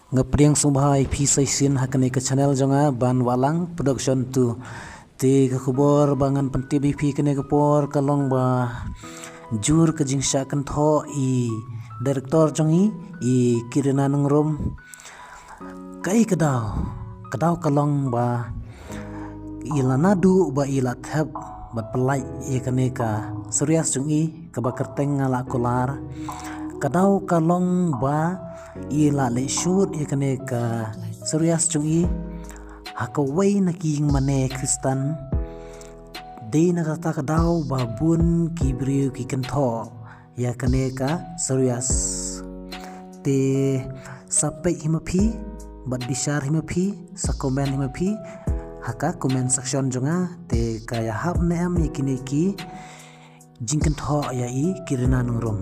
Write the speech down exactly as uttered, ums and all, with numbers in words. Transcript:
Nga pdiang sngewbha ïa phi sa shisien ha kane ka channel jong nga Ban Wahlang Production two. Te ka khubor ba ngan pyntip ïa phi kane ka por ka long ba jur ka jingshah kynthoh i director jong i, i Kirina Nongrum. Kaei ka daw? Ka daw ka long ba i la naduh ba i la thep bad pyllait ïa kane ka series jong i kaba kyrteng Nga La Kular. Ka daw ka long ba i la leh shoot ïa kane ka series jong i ha kawei na ki ïingmane Khristan. Dei na kata ka daw ba bun ki briew ki kynthoh ïa kane ka series. Te sa peit hi ma phi bad bishar hi ma phi, sa comment hi ma phi ha ka comment section jong nga, te ka ïahap ne em ïa kine ki jingkynthoh ïa i Kirina Nongrum.